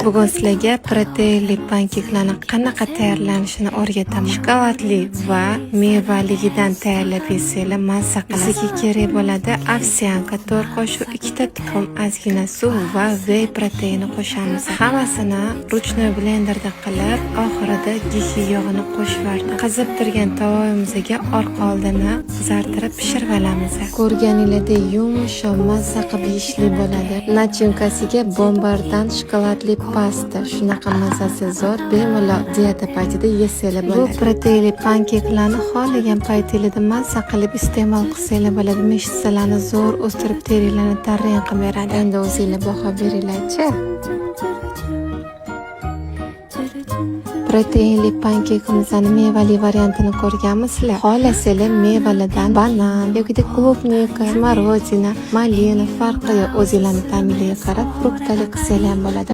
Bugun sizlarga proteinli pankeklarni qanaqa tayyorlanishini o'rgataman. Shokoladli va mevaligidan tayyorlab yesanglar, mazza qiladi. Bizga kerak bo'ladi овсянка, 4 qoshiq, ikkita tuxum, ozgina suv va whey proteini qo'shamiz. Hammasini ручной blenderda qilib, oxirida гхи yog'ini qo'shib yubordim. Qizib turgan tovog'imizga orqa oldini qizartirib pishirib olamiz. Ko'rganinglardek yumshoq, mazza qilib yeyishli bo'ladi. Начинка siga bombardan shokoladli pasta. Shunaqa mazasi zo'r, bemalol dieta paytida yesanglar bo'ladi. Bu proteinli pankeklarni xohlagan paytinglarda mazza qilib iste'mol qilsanglar bo'ladi. Мышца larni zo'r o'stirib, teringlarni tarang qilib beradi. Endi o'zinglar baho beringlarchi. Proteinli pankekimizni mevali variantini ko'rganmisizlar? Xohlasanglar, mevalardan banan yoki клубника, смородина, malina, farqi yo'q. O'zinglarni ta'minglarga qarab фрукта li qilsanglar ham bo'ladi.